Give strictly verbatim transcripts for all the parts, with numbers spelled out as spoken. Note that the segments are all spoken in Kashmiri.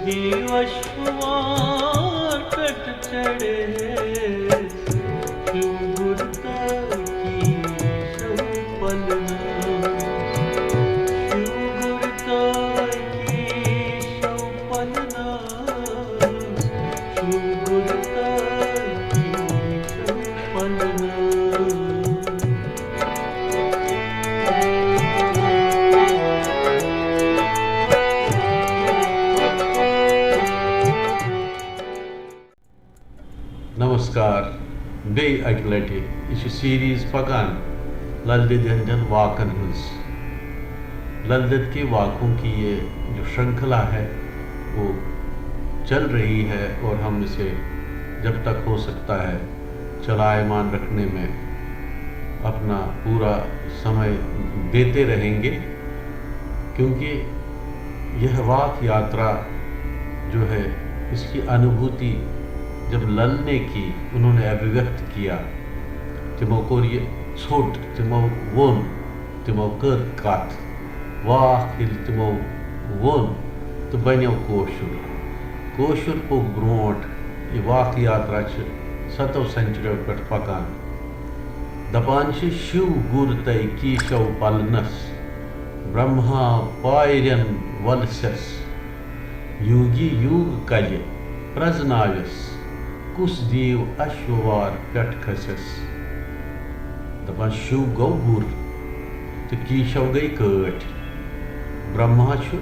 دیوش کمار پٹ چڑھے، شو گرتا کی شو پلنا، شو گرتا کی شو پلنا، شو گرتا کی شو پلنا۔ نمسکار۔ بیٚیہِ اَکہِ لَٹہِ، یہِ چھِ سیٖریٖز پَکان لل دٮ۪دِ ہٕنٛدٮ۪ن واکَن ہٕنٛز۔ لل دٮ۪د کے واکوں کی یہ جو شرنکھلا ہے، وہ چل رہی ہے اور ہم اسے جب تک ہو سکتا ہے چلائمان رکھنے میں اپنا پورا سمے دیتے رہیں گے، کیونکہ یہ واک یاترا جو ہے، اس کی انوبھوتی جب لل نے کی، انہوں نے ابھیویکت کیا، تمو کوٚر یہِ ژھوٚٹ، تمو ووٚن، تمو کٔر کتھ۔ واکھ ییٚلہِ تمو ووٚن تہٕ بنیو کٲشُر۔ کٲشُر پوٚک برونٛٹھ۔ یہِ واکھ یاترا چھِ ستو سینچریو پٮ۪ٹھ پکان۔ دپان چھِ، شِو گُر تَے کیٖشو پلنس، برٛہما پایرٮ۪ن ولسٮ۪س۔ یوگی یوگ کلہِ پرزناوٮ۪س، کُس دیو اشووار پٮ۪ٹھ کھسٮ۪س۔ دپان، شِو گوٚو گُر تہٕ کیٖشو گٔے کٲٹھۍ۔ برٛہما چھُ،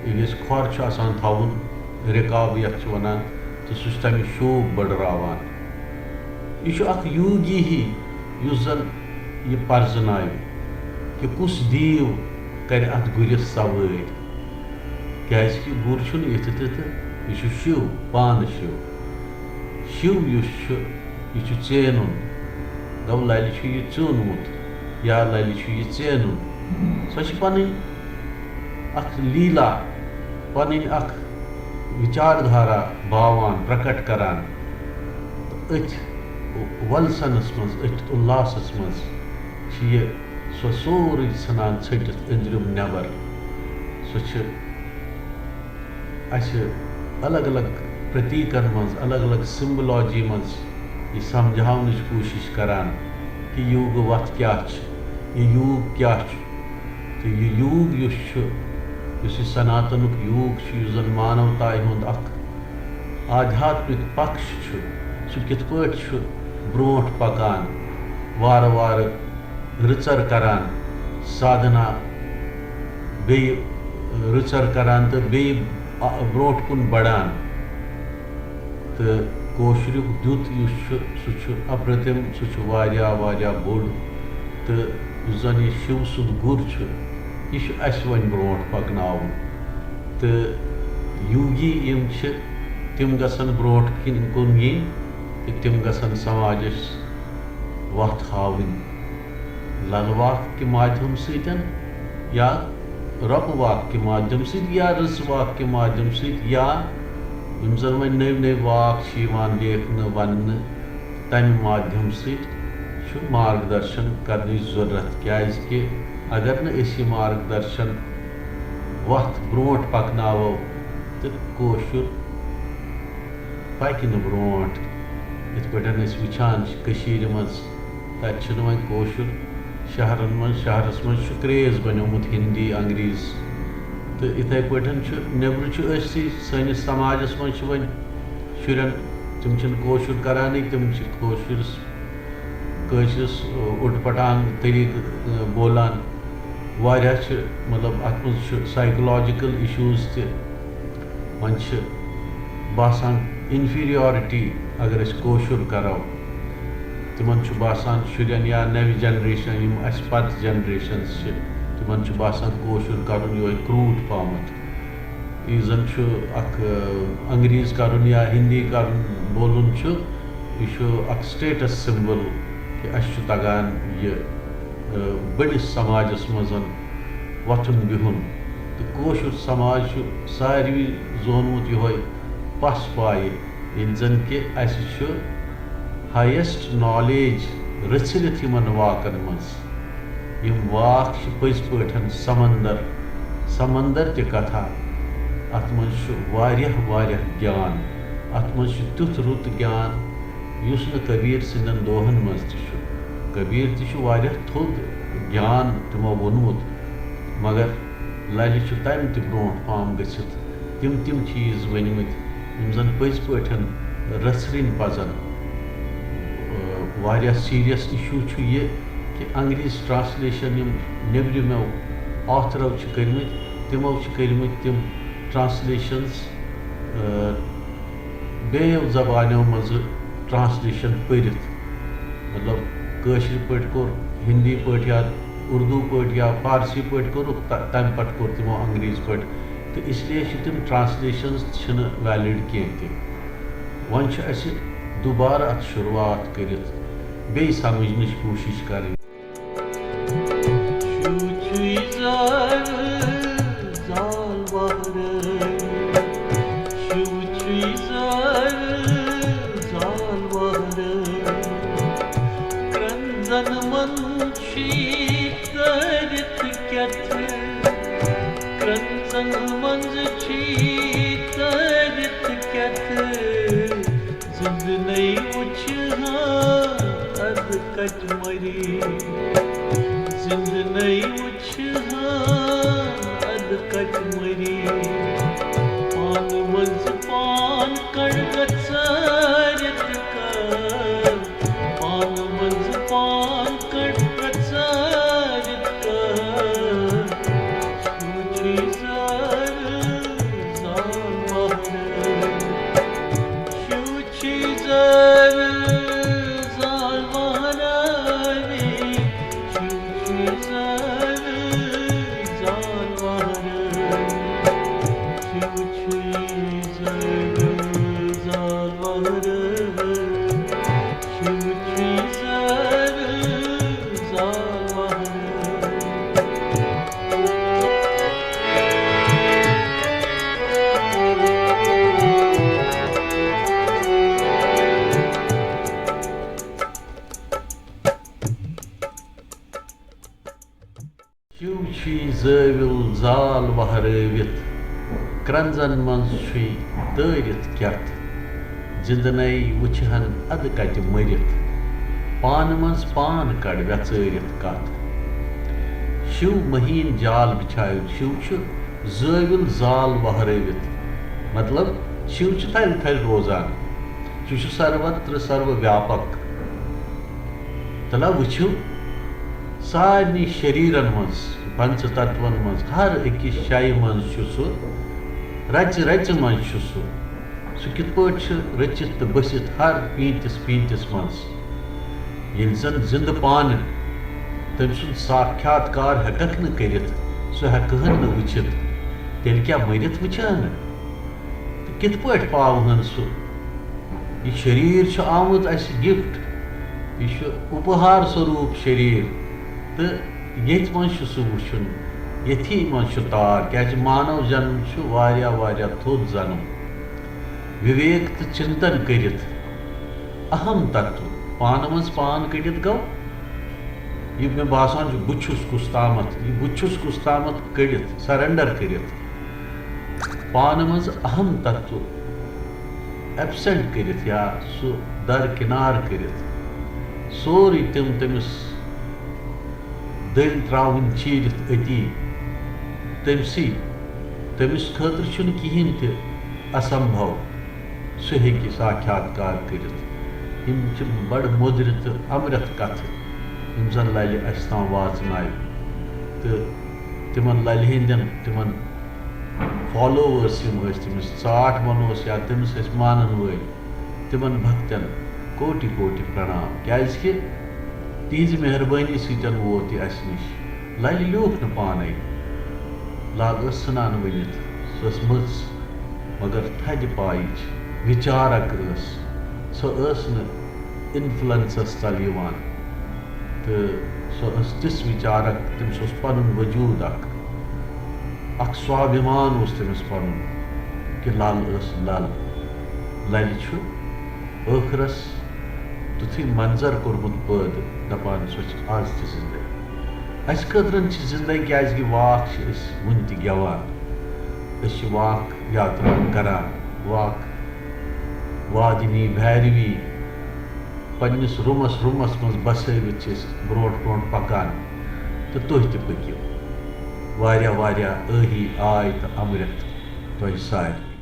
ییٚلہِ أسۍ کھۄر چھُ آسان تھاوُن، رِکاب یَتھ چھِ وَنان، تہٕ سُہ چھُ تَمِچ شوٗب بٔڑراوان۔ یہِ چھُ اَکھ یوگی ہی، یُس زَن یہِ پرزٕناوِ کہِ کُس دیو کَرِ اَتھ گُرِس سوٲرۍ، کیٛازِکہِ گُر چھُنہٕ یِتھٕ تِتھٕ، یہِ چھُ شِو، پانہٕ شِو۔ شِو یُس چھُ، یہِ چھُ ژینُن۔ گوٚو، لَلہِ چھُ یہِ ژیوٗنمُت یا لَلہِ چھُ یہِ ژینُن۔ سۄ چھِ پَنٕنۍ اَکھ لیٖلا، پَنٕنۍ اَکھ وِچار دھارا باوان، پرٛکٹ کَران۔ تہٕ أتھۍ وۄلسَنَس منٛز، أتھۍ اُلاسَس منٛز چھِ یہِ سۄ سورُے ژھٕنان ژھٔٹِتھ أنٛدرِم نٮ۪بر۔ سۄ چھِ اَسہِ الگ الگ پرتیٖکن منٛز، الگ الگ سمبولوجی منٛز یہِ سمجھاونٕچ کوٗشِش کران کہِ یوگہٕ وَتھ کیٛاہ چھِ، یہِ یوگ کیٛاہ چھُ۔ تہٕ یہِ یوگ یُس چھُ، یُس یہِ سناتنُک یوگ چھُ، یُس زَن مانوتایہِ ہُنٛد اکھ آدھیاتمک پکش چھُ، سُہ کِتھ پٲٹھۍ چھُ برونٛٹھ پکان، وارٕ وارٕ رٕژر کران، سادھنا بیٚیہِ رٕژر کران تہٕ بیٚیہِ برونٛٹھ کُن بڑان۔ تہٕ کٲشریُک دیُت یُس چھُ، سُہ چھُ اپرتِم، سُہ چھُ واریاہ، واریاہ بوٚڑ۔ تہٕ یُس زَن یہِ شِو سُنٛد گُر چھُ، یہِ چھُ اَسہِ وۄنۍ برونٛٹھ پَکناوُن۔ تہٕ یوگی یِم چھِ، تِم گژھن برونٛٹھ کِنۍ کُن یِنۍ تہٕ تِم گژھن سماجَس وَتھ ہاوٕنۍ۔ لَلہٕ واکھ کہِ مادھیَم سۭتۍ یا رۄپہٕ واکھ کہِ مادھیَم سۭتۍ یا رٕژ واکھ کہِ مادھیَم سۭتۍ یا یِم زَن وۄنۍ نٔوۍ نٔوۍ واکھ چھِ یِوان لیکھنہٕ، وَننہٕ، تَمہِ مادھیَم سۭتۍ چھُ مارگدرشن کرنٕچ ضروٗرت، کیازِ کہِ اگر نہٕ أسۍ یہِ مارگدرشن وَتھ برونٛٹھ پَکناوو تہٕ کٲشُر پَکہِ نہٕ برونٛٹھ۔ یِتھ پٲٹھۍ أسۍ وٕچھان چھِ کٔشیٖرِ منٛز، تَتہِ چھُنہٕ وۄنۍ کٲشُر شہرن منٛز، شہرس منٛز چھُ craze بنیومُت ہِندی، انگریز۔ تہٕ یِتھَے پٲٹھۍ چھُ، نیٚبرٕ چھُ أسۍ سٲنِس سماجس منٛز چھِ وۄنۍ شُرٮ۪ن، تِم چھِنہٕ کٲشُر کرانٕے، تِم چھِ کٲشرِس، کٲشرِس، اُٹ پٹانگ طریٖقہٕ، بولان۔ واریاہ چھِ، مطلب، اَتھ منٛز چھُ psychological issues تہِ۔ وۄنۍ چھِ باسان inferiority اگر أسۍ کٲشُر کرو۔ تِمن چھُ باسان شُرٮ۪ن یا نَوِ generation، یِم اَسہِ پتہٕ generations چھِ، تِمن چھُ باسان کٲشُر کرُن یِہوٚے کرٛوٗٹھ پہمتھ۔ یہِ زن چھُ اکھ، ٲ، انگریز کرُن یا ہندی کرُن، بولُن چھُ، یہِ چھُ اکھ status symbol کہِ اَسہِ چھُ تگان یہِ، ٲ، بٔڑِس سماجس منٛز وۄتھُن بِہُن۔ تہٕ کٲشُر سماج چھُ ساروی زونمُت یِہوٚے پس پایہِ، ییٚلہِ زن کہِ اَسہِ چھُ highest knowledge رٔژھرِتھ یِمن واکن منٛز۔ یِم واکھ چھِ پٔزۍ پٲٹھۍ سمندر، سمندر تہِ کتھا۔ اَتھ منٛز چھُ واریاہ واریاہ گیان، اَتھ منٛز چھُ تیُتھ رُت گیان یُس نہٕ کبیٖر سٕنٛدٮ۪ن دوہَن منٛز تہِ چھُ۔ کبیٖر تہِ چھُ واریاہ تھوٚد گیان تِمو ووٚنمُت، مگر لَلہِ چھُ تَمہِ تہِ برونٛٹھ پہم گٔژھِتھ تِم تِم چیٖز ؤنمٕتۍ یِم زَن پٔزۍ پٲٹھۍ رَژھرٕنۍ پَزَن۔ واریاہ سیٖریَس اِشوٗ چھُ یہِ کہِ انگریٖز ٹرانسلیشن یِم نیٚبرِمٮ۪و آتھرو چھِ کٔرمٕتۍ، تِمو چھِ کٔرمٕتۍ تِم ٹرانسلیشنز بیٚیو زبانیو منٛزٕ ٹرانسلیشن پٔرِتھ۔ مطلب، کٲشِر پٲٹھۍ کوٚر، ہِندی پٲٹھۍ یا اردو پٲٹھۍ یا فارسی پٲٹھۍ کوٚرُکھ، تَ- تَمہِ پتہٕ کوٚر تِمو انگریٖز پٲٹھۍ۔ تہٕ اس لیے چھِ تِم ٹرانسلیشنز چھِنہٕ ویلڈ کینٛہہ تہِ۔ وۄنۍ چھُ اَسہِ دُبارٕ اَتھ شروٗعات کٔرِتھ بیٚیہِ سمجھنٕچ کوٗشِش کَرٕنۍ۔ شُو چھُے زال، زال وہرٲوِتھ۔ شُو چھُے زال، زال وہرٲوِتھ۔ کرٛنٛزن منٛز چھُے تٲرِتھ کیٛاہ تہٕ، کرٛنٛزن منٛز چھُے تٲرِتھ کیٛاہ تہٕ، زِنٛدٕنَے وُچھِ ہا اَدٕ کَتہِ مَری۔ زِنٛدٕنَے وُچھِ ہا اَدٕ کَتہِ مَری۔ پانہٕ منٛزٕ پان کَڑ گژھٲرِتھ کَر۔ پانہٕ منٛزٕ پان کَڑ گژھٲرِتھ کَر۔ وُچھِ زَر زال مَہرٲوِتھ۔ شُو چھُے زال، زال وہرٲوِتھ۔ شُو چھُے زال، زال وہرٲوِتھ۔ شُو چھُے زال، زال وہرٲوِتھ۔ شُو چھُے زال، زال وہرٲوِتھ۔ شِو چھُے زٲوِل زال وہرٲوِتھ، کرٛنٛزن منٛز چھُے تٲرِتھ کیٛاہ تہٕ، زِنٛدٕ نَے وُچھِ ہن اَدٕ کَتہِ مٔرِتھ، پانہٕ منٛز پان کَڑ وٮ۪ژٲرِتھ کَتھ۔ شِو مٔہیٖن جال بِچھاوِتھ، شِو چھُ زٲوِل زال وہرٲوِتھ، مطلب، شِو چھُ تھلہِ تھلہِ روزان، سُہ چھُ سروتر سروٕ ویاپک۔ تہٕ نہ وٕچھِو، سارنٕے شریٖرن منٛز، پنٛژٕ تتون منٛز، ہر أکِس شیہِ منٛز چھُ سُہ رژِ رژِ منٛز چھُ سُہ۔ سُہ کِتھ پٲٹھۍ چھُ رٔچِتھ تہٕ بٔسِتھ ہر پیٖنتِس پیٖنتِس منٛز؟ ییٚلہِ زن زِندٕ پانہٕ تٔمۍ سُنٛد ساکھیات کار ہٮ۪ککھ نہٕ کٔرِتھ، سُہ ہٮ۪کہٕ ہن نہٕ وٕچھِتھ، تیٚلہِ کیٛاہ مٔرِتھ وٕچھِ ہا نہٕ؟ تہٕ کِتھ پٲٹھۍ پاوہن سُہ؟ یہِ شریٖر چھُ آمُت اَسہِ گفٹ، یہِ چھُ اُپہار سوروٗپ شریٖر، تہٕ ییٚتھۍ منٛز چھُ سُہ وٕچھُن، ییٚتھی منٛز چھُ تار، کیٛازِ مانو جنم چھُ واریاہ واریاہ تھوٚد جنم۔ وِویک تہٕ چِنتن کٔرِتھ اہم تتو پانہٕ منٛز پان کٔڑِتھ گوٚو، یہِ مےٚ باسان چھُ، بہٕ چھُس کُس تامَتھ، یہِ بہٕ چھُس کُس تامَتھ کٔڑِتھ، سرنڈر کٔرِتھ، پانہٕ منٛز اہم تتو ایبسنٹ کٔرِتھ یا سُہ درکنار کٔرِتھ، سورُے تِم تٔمِس دٔلۍ ترٛاوٕنۍ چیٖرِتھ أتی تٔمسٕے، تٔمِس خٲطرٕ چھُنہٕ کِہیٖنۍ تہِ اسمبھو۔ سُہ ہیٚکہِ ساکھیاتکار کٔرِتھ۔ یِم چھِ بڑٕ مٔدرِ تہٕ امرت کتھٕ، یِم زن للہِ اسہِ تام واژنایہِ۔ تہٕ تِمن للہِ ہٕنٛدٮ۪ن، تِمن فالوورس، یِم ٲسۍ تٔمِس ژاٹھ ونوس یا تٔمِس ٲسۍ مانن وٲلۍ، تِمن بھکتن کوٹہِ کوٹہِ پرنام، کیازِ کہِ تِہنٛزِ مہربٲنی سۭتۍ ووت یہِ اسہِ نِش۔ للہِ لیوٗکھ نہٕ پانے، لل ٲس ژھٕنان ؤنِتھ، سۄ ٲس مٔژ، مگر تھدِ پایِچ وِچارک ٲس۔ سۄ ٲس نہٕ انفلنسس تل یِوان۔ تہٕ سۄ ٲس تِژھ وِچارک، تٔمِس اوس پنُن وجوٗد اکھ، اکھ سوابھیمان اوس تٔمِس پنُن، کہِ لل ٲس لل۔ للہِ چھُ ٲخرس تیُتھُے منظر کوٚرمُت پٲدٕ، دپان، سۄ چھِ آز تہِ زندے۔ اسہِ خٲطرٕ چھِ زندے، کیازِ کہِ واکھ چھِ أسۍ وُنہِ تہِ گٮ۪وان۔ أسۍ چھِ واک یاترا کران، واک وادنی بھیروی۔ پننِس روٗمس، روٗمس منٛز بسٲوِتھ چھِ أسۍ برونٛٹھ برونٛٹھ پکان تہٕ تُہۍ تہِ پٔکِو۔ واریاہ واریاہ ٲہی آے تہٕ امرت تۄہہِ سارنٕے۔